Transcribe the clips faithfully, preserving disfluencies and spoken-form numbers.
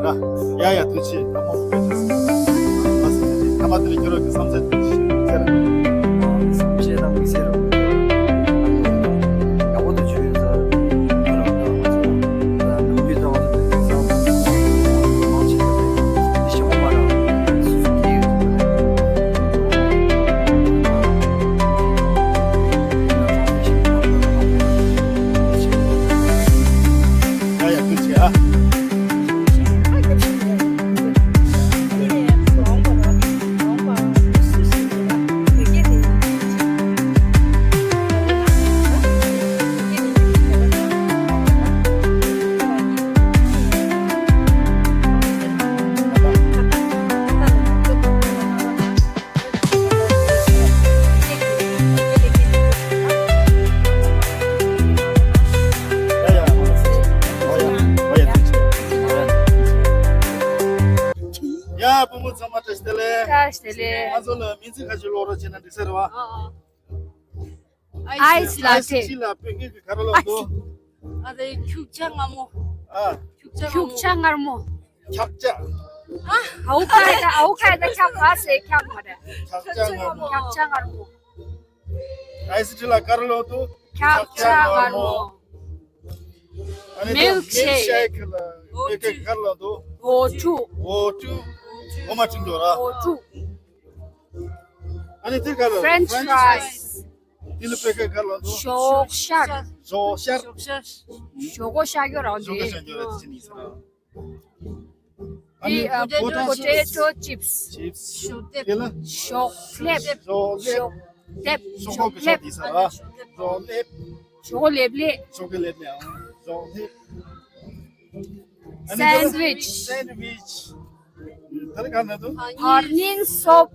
ཡ་ཡ་ཐུགས་རྗེ་ཆེ། ཐ་མ་དཔེ་ཆ་ཟིན་པ་ཟིན་ཐ་མ་དེ་ལ་ཁྱོད་རང་གི་བསམ་ཚུལ་ཐུགས་རྗེ་ཆེ། བསམ་ཤེས་དང་དམིགས་བསལ་རོགས། ཡག་པོ་དུ་བྱུང་ཡོད་ས། ང་རང་དང་ང་ཚོ་ནམ་རྒྱུན་ལྟ་བ་དང་དེང་སང་མང་ཆེ་བ་དེ་ཞིག་མ་ར་སུ་སུ་སྐྱེ་ཡོད་ས། ཡ་ཡ་ཐུགས་རྗེ་ཆེ་ཨ། ཡ་བུ་མོ་ཚང་མ་བཀྲ་ཤིས་བདེ་ལེགས། བཀྲ་ཤིས་བདེ་ལེགས། ང་ཚོ་ལ་མིང་ཚིག་ཁ་ཤས་ཀློག་རོགས་བྱས་ན་འགྲིག་ས་རེད་བ། ཨ་ཨ། ཨའི་སི་ལ་ཊེ། ཨའི་སི་ལ་བོད་སྐད་ཀྱི་ག་རེ་ལབ་འདུག་ཨ་དེ་ཁྱུག་ཆ་མངར་མོ། ཨ། ཁྱུག་ཆ་མངར་མོ། ཁྱུག་ཆ་མངར་མོ། ཁྱག་ཆ། ཨ། ཨའུ་ཁ་ཡ་ད་ཨའུ་ཁ་ཡ་ད་ཁྱག་ག་སེ་ཁྱག་མ་རེད། ཁྱག་ཆ་མངར་མོ། ཁྱག་ཆ་མངར་མོ། ཨའི་སི་ཊི་ལ་ག་རེ་ལབ་འདུག་ཁྱག་ཆ་མངར་མོ། ཨ་ནི་ད་མིལ་ཀི་ཤེག་མིལ་ཀི་ཤེག་ལ་བོད་སྐད་ག་རེ་ལབ་འདུག་འོ་ཊུ། འོ་ཊུ། འོ་མ་ཁྲིམས་འགྲོ་ར། འོ་ཊུ། ཨ་ནི་དེ་ག་ལ་ཧྥ་རེན་ཆི་ཧྥ་རེན་ཆི་ཧྥ་རེན་ཆི་ཧྥ་རེན་ཆི། དེ་ལ་བོད་སྐད་ག་ལ་འདུག་ཞོག་ཤར། ཞོག་ཤར། ཞོག་ཤར། ཞོག་གོ་ཤར་གྱོ་རང་ཞོག་གོ་ཤར་གྱོ་ར་དེ་ཅི་ནི་ས་ར། ཨ་ནི་དེ་ཨ་པོ་ཊེ་ཊོ་ཅིབ་སི། ཅིབ་སི། ཞོག་ལེབ། དེ་ལ་ཞོག་ལེབ། ཞོག་ལེབ། ཞོག་ལེབ། ཞོག་གོ་ཤར་དེ་ས་ར། ཞོག་ལེབ། ཞོག་གོ་ལེབ་ལེ། ཞོག་གོ་ལེབ་ལེ། ཨ། ཞོག་ལེབ། ཨ་ནི་དེ་ལ་སན་ཝིཆ། སན་ཝིཆ། དེ་ལ་ག་ན་འདུག་བར་སྙིང་སོབ།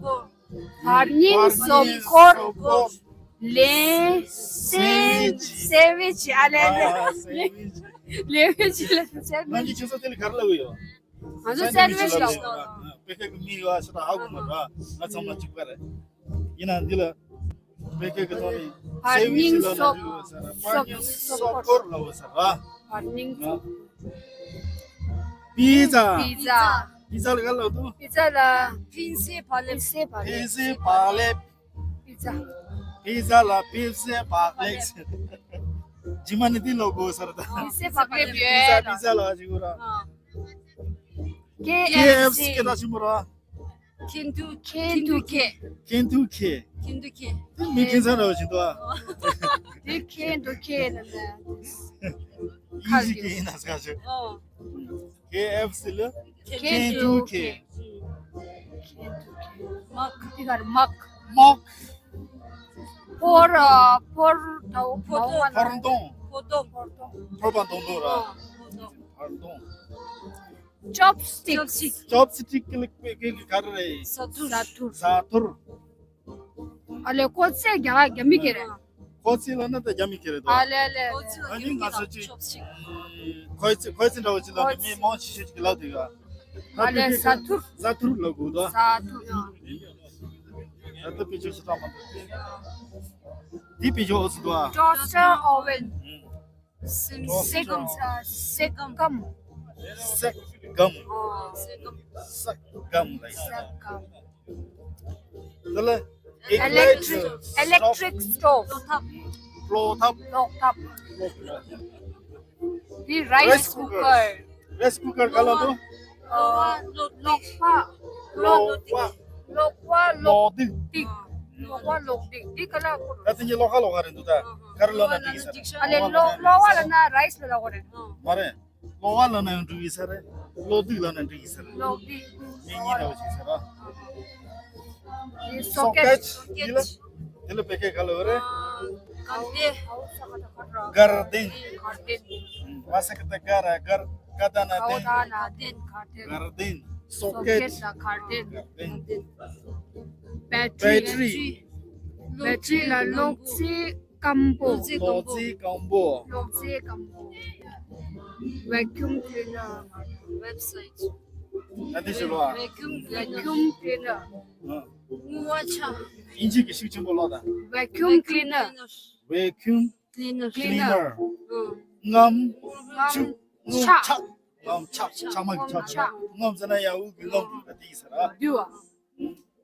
བར་སྙིང་སོབ་འཁོར། ལེན། སན་ཝིཆ། སན་ཝིཆ། ཨ་ལེ་ལེ། ཨ། སན་ཝིཆ། ལེན་ཝིཆ་ལ་སན་ཝིཆ། ནང་གི་ཁྱེད་ཚོ་དེ་ལ་ག་རེ་ལབ་ཡོད། ང་ཚོ་སན་ཝིཆ་ལབ། བོད་སྐད་ཀྱི་མིང་ཡོད་ཨ་ཤ་ད་ཧ་གོ་མ་ར། ང་ཚང་མ་གཅིག་པ་རེད། ཡིན་ན་འདི་ལ་བོད་སྐད་ཀྱི་ཐོག་ནས་བར་སན་ཝིཆ་སྙིང་ལབ་ན་སོབ། འགྲིག་ཡོད་ས་ར། བར་སྙིང་སོབ་འཁོར་ལབ་ཡོད་ས་ར། བར་སྙིང་སོབ། པི་ཛ། པི་ཛ། པི་ཛ་ལ་ག་ལབ་འདུག་པི་ཛ་ལ་ཕིན་སེ་བག་ལེབ། ཕིན་སེ་བག་ལེབ། པི་ཛ། པི་ཛ་ལ་ཕིན་སེ་བག་ལེབ། ཇི་མ་ནི་དེ་ལོ་གོ་སར་ད། ཕིན་སེ་བག་ལེབ་ཡོད། པི་ཛ། པི་ཛ་ལ་ཞིག་ར། ཨ། ཀེ་ཨེཕ་སི། ཀེ་ཨེཕ་སི་ཀེ་ད་ཞིག་མོ་ར། ཁེན་ཐུ། ཁེན་ཐུ་ཁེ། ཁེན་ཐུ་ཁེ། ཁེན་ཐུ་ཁེ། དེ་མི་ཁེན་ས་ར་ཞིག་འདུག་ཨ། དེ་ཁེན་ཐུ་ཁེ་ན་ན། ཡིན་ཞིག་ཡིན་ན་ཟ་ཞིག་ཨོ། ཀེ་ཨེཕ་སི་ལ་ཁེན་ཐུ་ཁེ། ཁེན་ཐུ་ཁེ། མག་དེ་གར་མག་མག་ཕོར། ཕོར་དང་ཕོར་མདོང་། ཕོར་མདོང་། ཕོར་མདོང་། ཕོར་པ་མདོང་མདོང་ར། ཨོ། ཕོར་མདོང་། ཕོར་མདོང་། ཅོབ་སི་ཊིག་ཅོབ་སི་ཊིག་ཅོབ་སི་ཊིག་གི་ལིག་པའི་གི་ག་རེ་རེད། ཟ་ཐུར། ཟ་ཐུར། ཟ་ཐུར། ཨ་ལེ་ཁོ་ཚེ་རྒྱ་རྒྱ་མི་སྐད་རེད། ཁོ་ཚེ་ལ་ན་ད་རྒྱ་མི་སྐད་རེད་དོ། ཨ་ལེ་ཨ་ལེ། ཨ་ནི་ང་ཚོ་ཅིག་ཁོ་ཚེ་ཁོ་ཚེ་འདྲ་བོ་ཅིག་ལ་ནི་མི་མང་ཆེ་ཤོས་ཅིག་གི་ལབ་དེ་ག་ཨ་ལེ་ཟ་ཐུར། ཟ་ཐུར་ལ་གོ་དོ། ཟ་ཐུར། ད་ལྟ་པི་ཆོ་ཤི་ཏོག་མ་འདི་པི་ཆོ་ཨོ་སི་དོ། ཊོ་སི་ཊར་ཨོ་ཝན། སེམས། སེམས། སེམས་ཀམ། སེམས་ཀམ། སེམས་ཀམ། ཨོ། སེམས་ཀམ། སེམས་ཀམ་ལ་ཡིན། སེམས་ཀམ། དེ་ལ་ཨི་ལེག་ཊི་རིག་ཨི་ལེག་ཊི་རིག་སི་ཊོབ། གློག་ཐབ། གློག་ཐབ། གློག་ཐབ། དེ་རའི་སི་ཀུ་ཀར། རའི་སི་ཀུ་ཀར་ག་ལ་འདུག་གློག་པ། གློག་པ། གློག་པ། གློག་སྡུད། གློག་པ་གློག་སྡུད། གློག་པ་གློག་སྡུད། འདི་ག་ལ་གོ། ད་དེ་གཉིས་གློག་ཁ་གློག་ཁ་རེད་འདུག་ད་ག་རེ་ལབ་ན་འགྲིག་གི་ས་རེད། ཨ་ལེ་གློག་གློག་པ་ལབ་ན་རའི་སི་ལ་ལབ་དགོས་རེད། མ་རེད། གློག་པ་ལབ་ན་ཡང་འགྲིག་གི་ས་རེད། གློག་སྡུད་ལབ་ན་འགྲིག་གི་ས་རེད། གློག་སྡུད། མི་གཉིས་འདྲ་བོ་ཞིག་ས་རེད། སོ་ཀེཊ། སོ་ཀེཊ། འདི་ལ། དེ་ལ་བོད་སྐད་ག་ལབ་རེད། གར་ཏེ། གར་ཏེ། གར་ཏེ། ཝ་ས་ཀ་ཏ་ག་ར་གར། ཀ་ཏ་ན་ཏེ། ཀ་ཏ་ན་ཏེ། གར་ཏེ། གར་ཏེ། སོ་ཀེཊ། སོ་ཀེཊ་ལ་གར་ཏེ། གར་ཏེ། བེ་ཊི་རི། བེ་ཊི་རི། བེ་ཊི་རི་ལ་གློག་རྫས་སྐམ་པོ། གློག་རྫས་སྐམ་པོ། གློག་རྫས་སྐམ་པོ། ཝེ་ཁྱུམ་ཀི་ལི་ནར། ཝེབ་སའིཊ། ད་འདི་ཞུ་རོགས་ཨ། ཝེ་ཁྱུམ་ཀི་ལི་ནར། ཝེ་ཁྱུམ་ཀི་ལི་ནར། ཨ། བསྔོ་བ་ཆབ། དབྱིན་ཇི་གི་ཤུགས་ཆེན་པོ་ཀློག་དང་། Vacuum cleaner། Vacuum cleaner། Cleaner། ཨ། རྔམ། རྔམ། ཆུ། རྔུལ་ཆབ། ཆབ། ངམ་ཆག་ཆག་མ་གི་ཆག་ཆག་ངམ་ཟེར་ན་ཡ་འུ་གི་ངམ་གི་ད་དེ་ཟེར་ར། འདུས་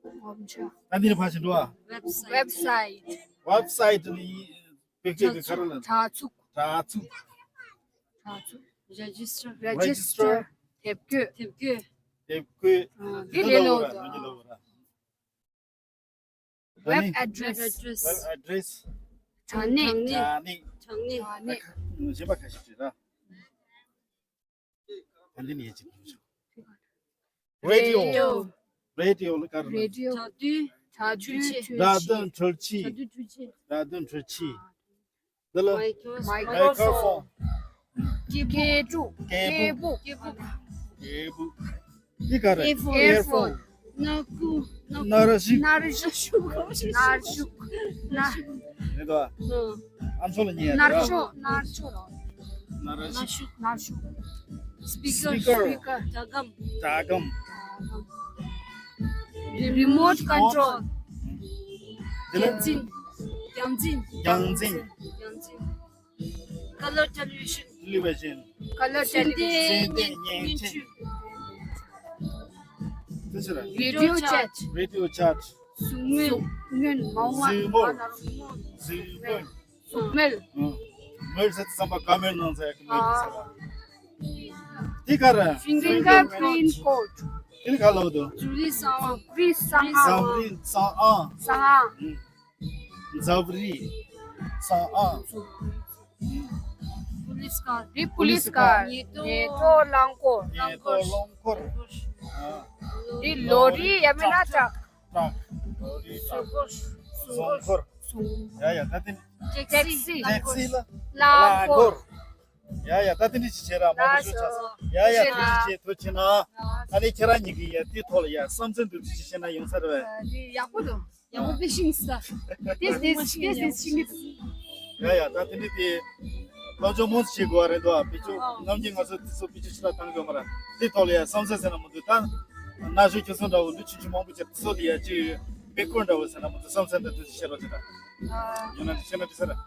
པ། ངམ་ཆག་ད་འདི་ནི་ཕ་ཞིག་འགྲོ་བ། Website. Website ནི་བོད་སྐད་ཀྱི་ག་རེ་ལ། དྲ་ཚུགས། དྲ་ཚུགས། དྲ་ཚུགས། Register. Register. དེབ་འགོད། དེབ་འགོད། དེབ་འགོད། འདི་ལས་ལོ། འདི་ལོ་ར། Web address. Web address. དྲ་གནས། དྲ་གནས། དྲ་གནས། གཞན་པ་ཁ་ཤས་ཤིག་ར། ད་འདི་ནས་ཡིན་ཅིག་རེ་ཌི་ཡོ། རེ་ཌི་ཡོ། རེ་ཌི་ཡོ་ལ་ག་རེ། རེ་ཌི་ཡོ། དྲ་འཕྲུལ་ཆས། དྲ་འཕྲུལ་ཆས། སྒྲ་འདོན་འཕྲུལ་ཆས། དྲ་འཕྲུལ་ཆས། སྒྲ་འདོན་འཕྲུལ་ཆས། འདི་ལ། མའི་ཀྲོ་ཕོན། སྐད་སྦུག་སྐད་སྦུག་སྐད་སྦུག་སྐད་སྦུག་འདི་ག་རེ། ཨེར་ཕོན། ཨེར་ཕོན། སྣ་ཁུག་སྣ་ཁུག་སྣ་ར་ཤུག་སྣ་ར་ཤུག་སྣ་ར་ཤུག་སྣ། མེད་དོ། ཨ་མཆོག་ལ་ཉེ་ཡ་ར། སྣ་ཤུག་སྣ་ཤུག་སྣ་ར་ཤུག་སྣ་ཤུག་སྤི་ཀར། སྤི་ཀར། སྒྲ་སྒམ། སྒྲ་སྒམ། Remote control. རྒྱང་འཛིན། རྒྱང་འཛིན། རྒྱང་འཛིན། རྒྱང་འཛིན། Color television. Television. Color television. སེམས་ལྡན་བརྙན་འཕྲིན། དེ་ཕྱིར། Radio chat. Radio chat. གཟུགས་མོལ། གཟུགས་མོལ། གཟུགས་མོལ། གཟུགས་མོལ། གཟུགས་མོལ། མོལ་ཟེར་དུས་ཙམ་པ་བཀའ་མོལ་གནང་ས་ཡ་གི་མོལ་གྱི་ས་ར། དེ་ག་ར། Fingerprint code. དེ་ག་ལ་འདུག་རྫ་རིའི་གསང་ཨང་། རྫ་རིའི་གསང་ཨང་། གསང་ཨང་། རྫ་རིའི་གསང་ཨང་། Police car. དེ་police car. ཉེན་རྟོག་རླངས་འཁོར། ཉེན་རྟོག་རླངས་འཁོར། དེ་ལོ་རི་ཡ་མེད་ན་ཊག་ཊག་ལོ་རི་ཊག་ཟོག་འཁོར། ཟོག་འཁོར། ཡ་ཡ་ད་དེ་ནི། ཊེག་སི། ཊེག་སི་ལ། རླངས་འཁོར། ཡ་ཡ་ད་དེ་འདྲ་ཅིག་བྱས་ར་མང་པོ་ཤོད་ཆགས་སོང་། ཡ་ཡ་དེ་འདྲ་ཅིག་ཐུགས་རྗེ་གནང་། ཨ་ནི་ཁྱེད་རང་གཉིས་ཀྱིས་ཡ་དེའི་ཐོག་ལ་ཡ་བསམ་ཚུལ་འདུག་ཅིག་བཤད་ན་ཡོང་ས་རེད་པས། ཡག་པོ་འདུག་ཡག་པོ་དཔེ་ཤིང་ས། དེ་དེ་དེ་དེ་ཤིང་གི་འདུག་ཡ་ཡ་ད་དེ་འདྲ་དེ་སློབ་སྦྱོང་མང་ཙམ་བྱེད་དགོས་པ་རེད་འདུག་བེད་སྤྱོད་ནམ་རྒྱུན་ང་ཚོ་དེ་ཚོ་བེད་སྤྱོད་ཞེ་དྲག་བཏང་གི་ཡོད་མ་རེད། དེའི་ཐོག་ལ་ཡ་བསམ་ཚུལ་ཟེར་ན་མི་འདུག་ད་ན་གཞོན་ཁྱོད་ཚོ་འདྲ་བོ་འདི་ཆུང་ཆུང་མང་པོ་བྱས་དེ་ཚོ་ལ་ཡ་ཅིག་དཔེ་སྐོར་འདྲ་བོ་ཟེར་ན་མི་འདུག་བསམ་ཚུལ་འདྲ་དེ་ཚོ་བཤད་རོགས་བྱེད་ད། ཡོད་ན་འདི་བཤད་ན་འགྲིག་ས་རེད།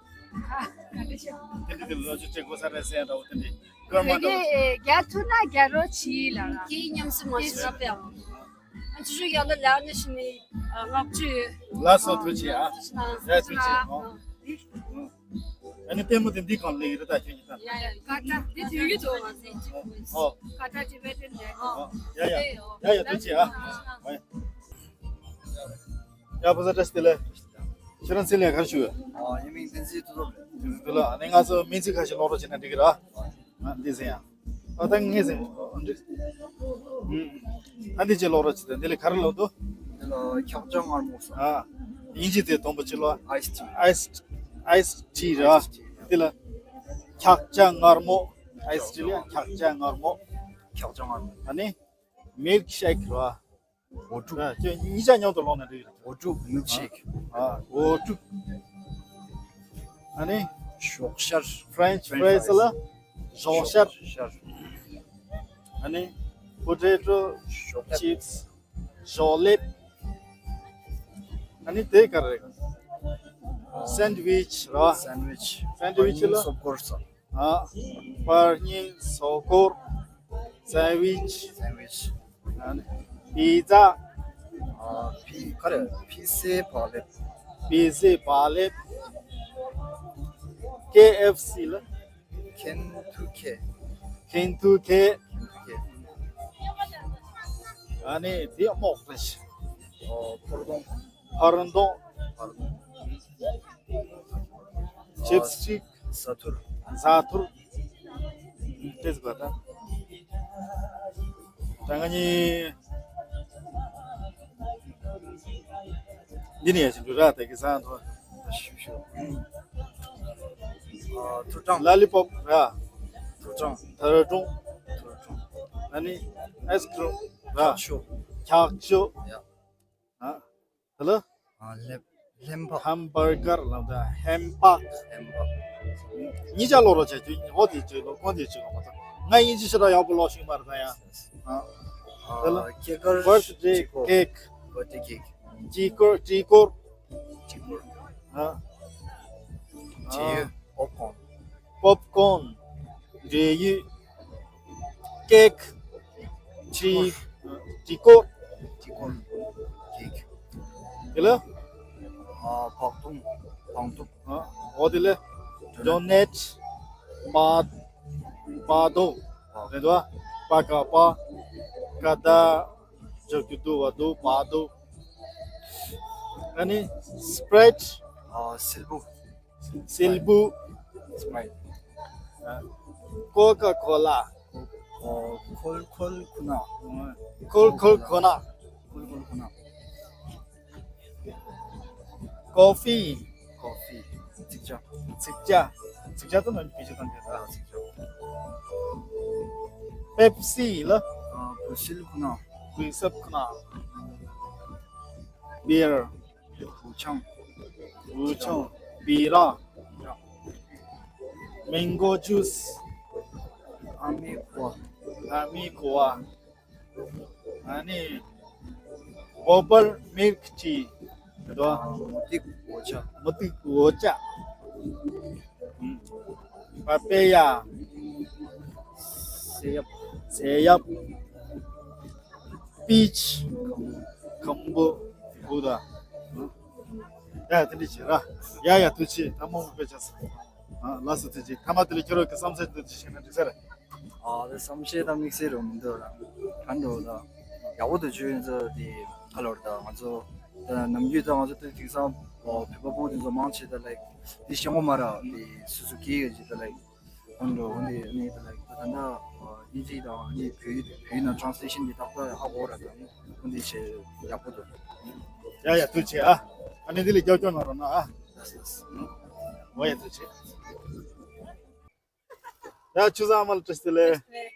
ཨ། ག་འདྲ་ཤག་དེ་འདྲ་དེ་ལ་ལོ་རྒྱུས་བྱེད་དགོས་ས་རེད་ཟེར་ཡ་འདྲ་བོ་དེ་འདྲའི་སྐར་མ་འདྲ་བོ། དེ་རྒྱ་ཐུབ་ན་རྒྱ་རོ་ཆི་ལ་ལ། དེའི་ཉམས་སུ་མ་ཞིག་ལ་པའོ། ཨ་ཅི་ཞུ་ཡང་ན་ལ་ནི་ཤི་ནི་ང་ཅི་ཡོད། ལ་སོ་ཐུགས་ཆེ་ཨ། ལ་ཐུགས་ཆེ་ཨ། ཨ་ནི་ལྟད་མོ་དེ་འདི་གང་ལེགས་རེད་ད་ཁྱོད་ཀྱི་ད། ཡ་ཡ་ཀ་ཏ་དེ་དུས་ཡོད་དོ་ང་ཚོའི་ཅི་ཨོ། ཀ་ཏ་ཅི་བེ་ཏན་ལེ། ཡ་ཡ་ཡ་ཡ་ཐུགས་ཆེ་ཨ། ཡ་ཕོ་གསར་བཀྲ་ཤིས་བདེ་ལེགས། ཁྱེད་རང་མཚན་ལ་ག་རེ་ཞུ། ཨ་ཡིན་མིན་བསྟན་འཛིན་དུ་ལོ། དུ་ལོ་ཨ་ནི་ང་ཚོ་མིང་ཚིག་ཁ་ཤས་ཀློག་རོགས་བྱེད་ན་འགྲིག་གི་ར། ཨ་འདི་ཟེར་ཡ། ཨ་ད་ངས་ཟེར་འགྲིག་ཨ་འདི་ཅིག་ཀློག་རོགས་བྱེད་དང་འདི་ལ་ག་རེ་ལབ་འདུག་འདི་ལ་འཁྱག་ཇ་མངར་མོ་ཟེར། ཨ་དབྱིན་ཇི་དེ་དང་པོ་ཅིག་ལོ། ཨའི་སི་ཊི། ཨའི་སི་ཨའི་སི་ཊི་ར། འདི་ལ་འཁྱག་ཇ་མངར་མོ། ཨའི་སི་ཊི་ལ་འཁྱག་ཇ་མངར་མོ། འཁྱག་ཇ་མངར་མོ། ཨ་ནི་མིལ་ཀི་ཤེག་ར། འོ་ཕྲུག་ཨ་ཁྱོད་གཉིས་ཆ་མཉམ་དུ་ལོག་ན་འགྲིག་རེད། འོ་ཕྲུག་མིལ་ཤེག་ཨ་འོ་ཕྲུག་ཨ་ནི་ཞོག་ཤར། ཕྲེན་ཆི་ཕྲེན་ཆི་ལ་ཞོག་ཤར། ཞོག་ཤར། ཨ་ནི་པོ་ཏེ་ཏོ། ཞོག་ལེབ། ཅིབ་སི། ཞོག་ལེབ། ཨ་ནི་དེ་ག་རེ་རེད། སན་ཌི་ཝིཆ་ར། སན་ཌི་ཝིཆ། སན་ཌི་ཝིཆ་ལ་སོབ་གོར་ས། ཨ། པར་རྙིང་སོབ་གོར། སན་ཝིཆ། སན་ཝིཆ། ཨ་ནི། པི་ཛ། ཨ། ཕི། ག་རེ། ཕི་ཟེ་བག་ལེབ། ཕི་ཟེ་བག་ལེབ། ཀེ་ཨེཕ་སི་ལ། ཁེན་ཐུ་ཁེ། ཁེན་ཐུ་ཁེ། ཁེན་ཐུ་ཁེ། ཨ་ནི་འདི་རྨོག་རེད། ཨོ། ཕོར་དོང་། ཕར་འདོང་། ཕར་འདོང་། ཅིབ་སི་ཊིག་ཟ་ཐུར། ཟ་ཐུར། དེ་ཟིག་པ་ད། ད་ང་གཉིས་འདི་ནས་ཡར་ཕྱིན་འགྲོ་ར། ད་གི་ཟ་འགྲོ། ཤུ་ཤུ། ཨ། ཐུར་སྦྲང་། ལ་ལི་པོབ་ར། ཐུར་སྦྲང་། ཐར་སྦྲང་། ཐུར་སྦྲང་། ཨ་ནི་ཨའི་སི་ཀི་རིམ་ར། འཁྱག་ཞོ། འཁྱག་ཞོ། ཡ། ཨ། ད་ལ། ཨ། ལེབ། ལྷན་པག་ཧམ་བར་གར་ལབ་ད། ཧན་པག་ཧན་པག་གཉིས་ཆ་ཀློག་རོགས་བྱས། ཁྱོད་འོ་དེ་ཅིག་ཀློག་ཁོ་དེ་ཅིག་ཀློག་མ་ཐུབ། ང་དབྱིན་ཇི་ཞེ་དྲག་ཡག་པོ་ཀློག་ཤེས་མ་རེད་ད་ཡ། ཨ། ཨ། ད་ལ། སྐྱེས་སྐར། བར་ཐི་ཌེ་ཅིག་ཀོ་ཀེག་བར་ཐི་ཌེ་ཀེག་སྤྲི་གོར། སྤྲི་གོར། སྤྲི་གོར། ཨ། འབྲས་ཡོས། ཨ། པོབ་ཀོན། པོབ་ཀོན། འབྲས་ཡོས། ཀེག་ཀྲི་ཀྲི་ཀོར། ཀྲི་ཀོར། ཀེག་དེ་ལ། ཨ། བག་དུམ། བག་དུམ། ཨ། འོ་དེ་ལ། ཌོ་ནཊ། པ། པ་དོ། རེད་དོ། པ་ཀ་པ། ཀ་ད། ཇོ་ཀུ་དུ་བ་དོ། པ་དོ། ཨ་ནི་སི་པ་རའིཊ། ཨ། སིལ་བུ། སིལ་བུ། སི་པ་རའིཊ། ཨ། ཀོ་ཀ་ཀོ་ལ། ཨོ། ཁོལ་ཁོལ་ཁོ་ན། ཁོལ་ཁོལ་ཁོ་ན། ཁོལ་ཁོལ་ཁོ་ན། ཀོ་ཧྥི། ཀོ་ཧྥི། ཚིག་ཇ། ཚིག་ཇ། ཚིག་ཇ་དུ་ནང་བེད་སྤྱོད་བཏང་གི་ར། ཚིག་ཇ། པེབ་སི་ལ། ཨ། བུ་སིལ་ཁོ་ན། བུ་སབ་ཁོ་ན། བི་ཡར། བུ་ཆང་། བུ་ཆང་། བི་ར། མེང་གོ་ཇུས། ཨ་མའི་ཁུ་བ། ཨ་མའི་ཁུ་བ། ཨ་ནི་བོ་པར་མིལཀ་ཊི། རེད་དོ། མུ་ཏིག་འོ་ཇ། མུ་ཏིག་འོ་ཇ། པ་པེ་ཡ། སེ་ཡབ། སེ་ཡབ། པིཆ། ཁམ་བུ། བུ་དང་། ཡ། དེ་འདྲ་བྱེད་ར། ཡ་ཡ། ཐུགས་རྗེ་ཆེ། ཐ་མ་མོ་དཔེ་ཆ་ས། ཨ། ལགས་སོ། ཐུགས་རྗེ་ཆེ། ཐ་མ་དེ་ལ་ཁྱོད་རང་གི་བསམ་ཚུལ་འདི་འདྲ་བཤད་ན་འགྲིག་ས་རེད། ཨ། དེ་བསམ་ཤེས་དང་དམིགས་བསལ་རུ་མི་འདུག་ར། གང་འདྲ་ད། ཡག་པོ་འདུག་ཅུ་ཡིན་ཚོ་དེ་ག་ལོར་ད་ང་ཚོ་ད་ནམ་རྒྱུན་ད་ང་ཚོ་དེ་དེང་སང་བོད་པ་བུ་དེ་ཚོ་མང་ཆེ་ད་ལའིཀ་དེ་ཤེས་ངོ་མ་ར། དེ་སུ་སུ་སྐྱེ་ཡོད་ཅེ་ད་ལའིཀ་འོན་འགྲོ་འོན་དེ་ནི་ད་ལའིཀ་ད་ད་ད་དབྱིན་ཇི་དང་ནི་བོད་ཡིག་བོད་ཡིག་ནང་ཊ་རན་སི་ལེ་ཤན་དེ་ཏག་ཏག་ཧ་གོ་ར། ད་འོན་དེ་ཆེ་ཡག་པོ་འདུག་ཡ་ཡ། ཐུགས་རྗེ་ཆེ། ཨ། ཨ་ནི་འདི་ལས་རྒྱབ་སྐྱོར་གནང་རོགས་གནང་ཨ། ལགས་སོ། ལགས་སོ། འོ་ཡ། ཐུགས་རྗེ་ཆེ། ཡ། ཆུ་བཟང་ཨ་མ་ལགས་བཀྲ་ཤིས་བདེ་ལེགས།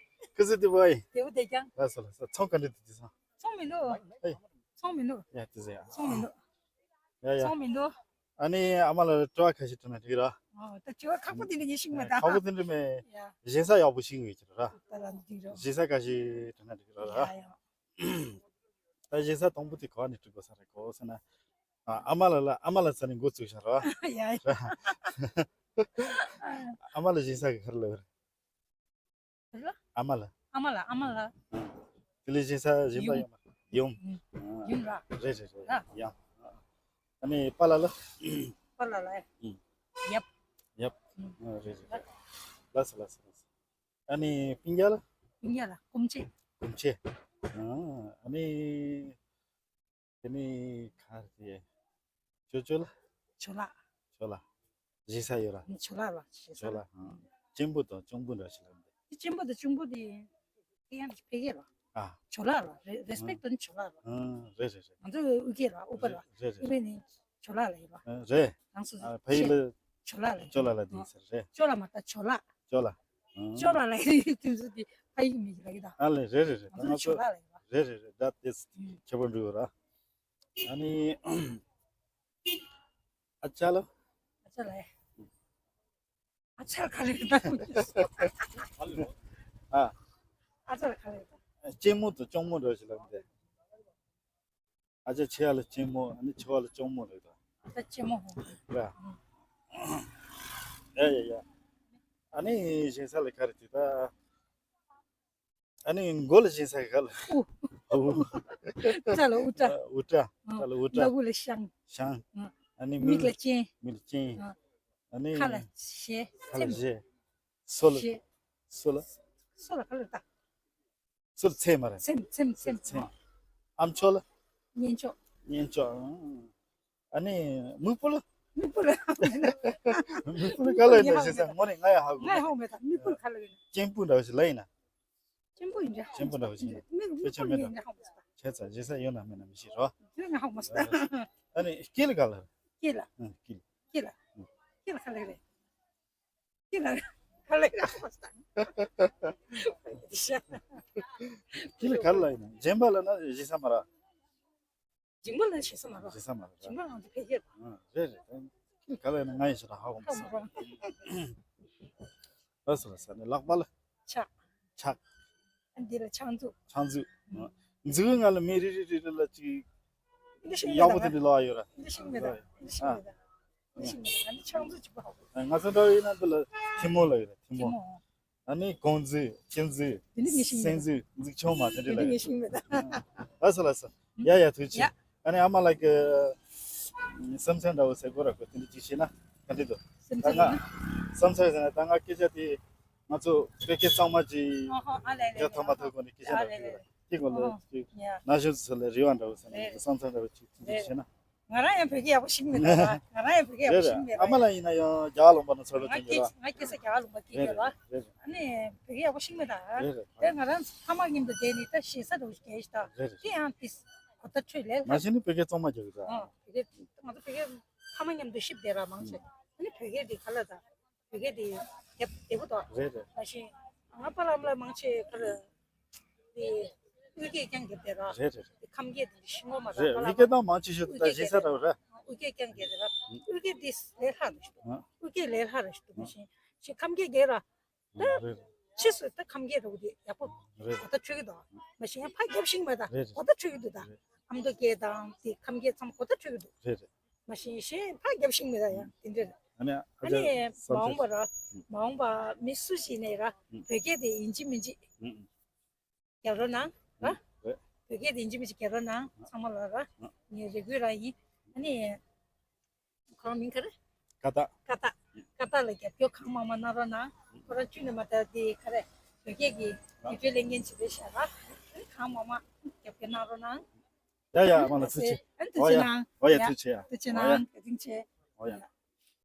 ཁུ་སི་དེ་བའི། དེ་བོ་དེ་ཀྱང་། ལགས་སོ། ལགས་སོ། ཚོང་ག་འདྲ་དེ་དེ་སང་། ཚོང་མི་འདུག་ཨེ། ཚོང་མི་འདུག་ཡ། དེ་ཟེར་ཡ། ཚོང་མི་འདུག་ཡ་ཡ། ཚོང་མི་འདུག་ཨ་ནི་ཨ་མ་ལགས་ལ་དྲི་བ་ཁ་ཤས་དྲི་ན་འགྲིག་ར། ཨོ། ད་དྲི་བ་ཁག་པོ་དེ་འདྲ་ངས་ཤེས་མེད་ད། ཁག་པོ་དེ་འདྲ་མེད། ཡ། ཞེ་ས་ཡག་པོ་ཤེས་ངེས་ཀྱི་ར། ད་ལ་འགྲིག་ར། ཞེ་ས་ཁ་ཤས་དྲི་ན་འགྲིག་ར་ར། ཡ་ཡ། ད་ཞེ་ས་དང་པོ་དེ་ག་ནས་དྲི་དགོས་ས་རེད་གོ་ཟེར་ན། ཨ། ཨ་མ་ལགས་ལ། ཨ་མ་ལགས་ས་ནས་འགོ་བཙུགས་ཤག་ར། ཡ་ཡ། ཨ་མ་ལགས་ཞེ་ས་གི་ག་རེ་ལབ་རེད། ཨ་མ་ལགས། ཨ་མ་ལགས། ཨ་མ་ལགས། དེ་ལས་ཞེ་ས་གཞན་པ་ཡུམ། ཡོད་མ། ཡུམ། ཡུམ། ཡུམ་ར། རེད་རེད་རེད། ཡ། ཨ་ནི་པཱ་ལགས་ལ། པཱ་ལགས་ལ། ཨུ། ཡབ། ཡབ། ཨུ། ཨ། རེད་རེད་རེད། ལགས་སོ་ལགས་སོ་ལགས་སོ། ཨ་ནི་སྤུན་ཀྱག་ལ། སྤུན་ཀྱག་ལ་སྐུ་མཆེད། སྐུ་མཆེད། ཨ། ཨ་ནི། དེ་ནི་ག་རེ་རེད། ཅོ་ཅོ་ལ། ཅོ་ལགས། ཅོ་ལགས། ཞེ་ས་ཡོད་ར། ཅོ་ལགས་ལ། ཅོ་ལགས། ཅོ་ལགས། ཨ། གཅེན་པོ་དང་གཅུང་པོ་འདྲ་ཞིག་ལ་འདི། གཅེན་པོ་དང་གཅུང་པོ་དེ། དེ་ཡང་ཕ་གི་ལ། ཨ། ཅོ་ལགས་ལ། རེ། རེ་སི་པེག་ཊི་དོན་ཅོ་ལགས་ལ། ཨ། རེད་རེད་རེད། ང་ཚོ་ཨུ་གེ་ལ། ཨུ་པ་ལ། རེད་རེད། ཨུ་པེ་ནི་ཅོ་ལགས་ལ་ཡིན་པ། ཨ། རེད། རང་སོ་སོ། ཨ། ཕ་གི་ལ། ཅོ་ལགས་ལ་ཡིན་པ། ཅོ་ལགས་ལ་དེ་ཟེར་རེད། ཅོ་ལགས་མ་ད་ཅོ་ལགས། ཅོ་ལགས། ཨ། ཅོ་ལགས་ལ་ཡིན་དུས་ཚོད་དེ་ཕ་གི་མི་ལ་གི་ད། ཨ་ལེ། རེད་རེད་རེད། ང་ཚོ་ང་ཚོ་ཅོ་ལགས་ལ་ཡིན་པ། རེད་རེད་རེད། ད་དེ་ཁྱད་པར་འགྲོ་ཡོད་ར། ཨ་ནི། ཨ་ཅག་ལ། ཨ་ཅག་ལ། ཨ་ཅག་ག་རེ་རེད་ད། ཨ། ཨ་ཅག་ག་རེ་རེད་ད། གཅེན་མོ་དང་གཅུང་མོ་འདྲ་ཞིག་ལབ་འདི། ཨ་ཅག་ཆེ་བ་ལ་གཅེན་མོ། ཨ་ནི་ཆུང་བ་ལ་གཅུང་མོ་རེད་ད། ཨ་ཅག་གཅེན་མོ་ཧོ། ར། ཡ་ཡ་ཡ། ཨ་ནི་ཞེ་ས་ལ་ག་རེ་དེ་ད། ཨ་ནི་མགོ་ལ་སྦྱིན་ས་ག་ལ། དབུ། དབུ། སྐྲ་ལ་དབུ་སྐྲ། དབུ་སྐྲ། ཨ། སྐྲ་ལ་དབུ་སྐྲ། སྣ་བུག་ལ་ཤངས། ཤངས། ཨ། ཨ་ནི་མིག་མིག་ལ་སྤྱན། མིག་ལ་སྤྱན། ཨ། ཨ་ནི་ཁ་ལ་ཞལ། ཁ་ལ་སེམས། ཞལ། སོ་ལ། ཞལ། སོ་ལ། སོ་ལ་ག་ལ་ད། སོ་ལ་ཚེ་མ་རེད། སེམས། སེམས། སེམས། སེམས། ཨ་མཆོག་ལ། གཉེན་མཆོག་གཉེན་མཆོག་ཨང་། ཨ་ནི་སྨུག་པོ་ལ། སྨུག་པོ་ལ། སྨུག་པོ་ལ་ག་ལ་ཡིན་ན་ཞེ་ས་ངོ་ནས་ང་ཡང་ཧ་གོ་མེད། ང་ཡང་ཧ་གོ་མེད་ད། སྨུག་པོ་ལ་ག་ལ་ཡིན་ན། གཅེན་པོ་འདྲ་བོ་ཞིག་ལ་ཡིན་ན། གཅེན་པོ་ཡིན་འདྲ་ཧ་གོ་མེད་ད། གཅེན་པོ་འདྲ་བོ་ཞིག་ལ་ཡིན་ན། སྨུག་པོ་ལ་ཡིན་འདྲ་ཧ་གོ་མེད་ད། ཁྱེད་ཚ་ཞེ་ས་ཡོད་ན་མེད་ན་མི་ཤེས་རོ། དེ་ང་ཧ་གོ་མེད་ད། ཨ་ནི་སྐེ་ལ་ག་ལ། སྐེ་ལ། ཨ། སྐེ་ལ། སྐེ་ལ། སྐེ་ལ་ག་ལ་རེད། སྐེ་ལ་ག་ལ་རེད་ཧ་གོ་མེད་ད། སྐེ་ལ་ག་ལ་ཡིན་ན། སྦྱིན་པ་ལ་ན་ཞེ་ས་མ་ར། སྦྱིན་པ་ལ་ཞེ་ས་མ་རེད། ཞེ་ས་མ་རེད། སྦྱིན་པ་ང་ཚོ་ཕལ་ཆེར། ཨ། རེད་རེད། ད་ག་ལ་ཡིན་ན་ང་ཡི་ཞེ་ས་ཧ་གོ་མ་སོང་། ལགས་སོ་ལགས་སོ། ནི་ལག་པ་ལ། ཕྱག་ཕྱག་འདི་ལ་ཕྱག་མཛུབ། ཕྱག་མཛུབ། ཨ། མཛུབ་ང་ལ་མི་རེ་རེ་རེ་རེ་ལ་ཅིག་འདི་ཤེས་མེད་ཡག་པོ་ད། དེ་འདྲ་ལབ་ཡོད་ར། འདི་ཤེས་མེད་ད། འདི་ཤེས་མེད་ད། འདི་ཤེས་མེད་ད། ང་ནི་ཕྱག་མཛུབ་གཅིག་པ་ཧ་གོ། ཨ། ང་ཚོ་འདྲ་བོ་ཡིན་ན་འདི་ལ་ཐལ་མོ་ལབ་ཡོད་ར། ཐལ་མོ། ཐལ་མོ། ཨ་ནི་གོང་འཛུལ་སྐྱིན་འཛུལ་དེ་འདྲ་ངས་ཤེས་མེད། སྲན་འཛུལ་འཛུགས་ཆུང་མ་དེ་འདྲ་དེ་འདྲ་ལ་ངས་ཤེས་མེད། ལགས་སོ་ལགས་སོ། ཡ་ཡ་ཐུགས་རྗེ་ཆེ། ཡ། ཨ་ནི་ཨ་མ་ལགས་ཀྱི་བསམ་ཚུལ་འདྲ་བོ་ཟེར་དགོས་ར་གོ་དེ་འདྲ་ཅིག་བྱས་ན་ག་འདྲ་འདུག་བསམ་ད་ཚུལ་ང་ཡིན་ན། བསམ་ཚུལ་ཟེར་ན་ད་ང་སྐད་ཆ་དེ་ང་ཚོ་བོད་སྐད་གཙང་མ་ཅིག་ཨ་ཧོ་ཨ་ལས་ལས་རྒྱ་ཐོག་མ་ཐོག་གོ་ནས་སྐད་ཆ་ཨ་འདྲ་ལས་ལས་བོ་ལས་ཅིག་གོ་ལ་ཨ་ཅིག་ཡ། ན་གཞོན་ཚོ་ལ་རེ་བ་འདྲ་བོ་ཟེར་ན་རེད། བསམ་ཚུལ་འདྲ་བོ་ཅིག་དེ་འདྲ་རེད། བྱས་ན། ང་རང་ཡང་བོད་སྐད་ཡག་པོ་ཤེས་ཀྱི་མེད་ད། ང་རང་ཡང་བོད་སྐད་ཡག་པོ་རེད་ཤེས་རེད། ཀྱི་མེད་ཨ་མ་ལགས་ཡིན་ན་ཡང་རྒྱ་གར་ལུང་པ་ན་འཚར་ལོངས་ང་སྐྱེས་ཀྱི་ཡོད་ལ། སྐྱེས་ང་སྐྱེས་ས་རྒྱ་གར་ལུང་པ་སྐྱེས་རེད་ཀྱི་ཡོད་ལ། རེད་རེད་རེད། ཨ་ནི་བོད་སྐད་ཡག་པོ་ཤེས་ཀྱི་མེད་ད། རེད་རེད། དེ་ང་རང་ཕ་མ་མཉམ་དུ་བསྡད་ནས་ད་ཞེ་ས་འདྲ་བོ་ཞིག་རྒྱག་ཤི་ད། རེད་རེད། དེ་ཡང་དེ་གོ་བརྡ་འཕྲོད་ལས་མ་ལྷག་གཞི་ནི་བོད་སྐད་གཙང་མ་རྒྱག་གི་རེད། ཨ་བོད་སྐད་ང་ཚོ་བོད་སྐད་ཕ་མ་མཉམ་དུ་གཤིབ་བསྡད་ར་མང་ཆེ། ཨ་ནི་བོད་སྐད་དེ་ག་ལ་ད། བོད་སྐད་དེ་རྒྱབ་བདེ་པོ་འདུག་རེད་རེད། མ་གཞི་ང་པ་ལམ་ལ་མང་ཆེ་ག་རེ། དེ་དབུས་སྐད་རྐྱང་རྒྱབ་བསྡད་ར། རེད་རེད། དེ་ཁམས་སྐད་དེ་ཤི་ངོ་མ་རེད། ར་པ་ལམ་མི་སྐད་དང་མང་ཆེ་ཤོས་དེ་དབུས་ད་སྐད་ཞེ་ས་རྒྱབ་ར་ར། དབུས་སྐད་རྐྱང་རྒྱབ་བསྡད་ར། དབུས་སྐད་དེ་ལས་སླ་རེད་ཤི་འདུག་ཨ་དབུས་སྐད་ལས་སླ་རེད་ཤི་འདུག་མ་གཞི་ཤི་ཁམས་སྐད་རྒྱབ་ར། ད་རེད་རེད། ཕྱིས་སུ་ད་ཁམས་སྐད་རོགས་དེ་ཡག་པོ་རེད། གོ་བརྡ་འཕྲོད་ཀྱི་འདུག་མ་གཞི་ཡང་ཕ་རྒྱབ་ཤིང་མེད་ད། རེད་རེད། གོ་བརྡ་འཕྲོད་ཀྱི་འདུག་ད། རེད། ཨ་མདོ་སྐད་དང་དེ་ཁམས་སྐད་ཚང་མ་གོ་བརྡ་འཕྲོད་ཀྱི་འདུག་རེད་རེད། མ་གཞི་ཤེས་ཕ་རྒྱབ་ཤིང་མེད་ད་ཡང་དེ་འདྲ་རེད། ཨ་ནི་ཨ་ཨ་ནི་ཅག་མ་འོངས་པ་ར། ཨ་མ་འོངས་པ་མི་སུ་ཞིག་ནས་ར་ཨ་བོད་སྐད་དེ་ཡིན་གཅིག་མིན་གཅིག་ཨ་རྒྱབ་རོགས་གནང་ར། ཨ་རེད། བོད་སྐད་དེ་ཡིན་གཅིག་མིན་གཅིག་རྒྱབ་རོགས་གནང་ཚང་མ་ལ་ར། ཨ་ངའི་རེ་སྐུལ་རང་ཡིན། ཨ་ནི། ཁོ་རང་མིང་ག་རེ། ཀ་ཏ། ཀ་ཏ། ཀ་ཏ་ལ་རྒྱབ་སྐྱོར་གང་མང་མང་གནང་རོགས་གནང་། ཁོ་རང་བཅུད་ནས་མ་དར་དེ་ག་རེ། བོད་སྐད་ཀྱི་བོད་སྐད་ལས་འགན་ཅིག་རེད་ཤག་ར། གང་མང་མང་རྒྱབ་སྐྱོར་གནང་རོགས་གནང་། ཡ་ཡ་མ་ལ་ཐུགས་རྗེ་ཆེ། ཨ་ཐུགས་རྗེ་གནང་། ཨོ་ཡ་ཡ་ཐུགས་རྗེ་ཆེ་ཡ། ཐུགས་རྗེ་ཨོ་ཡ། གནང་། བཀའ་དྲིན་ཆེ། ཨོ་ཡ།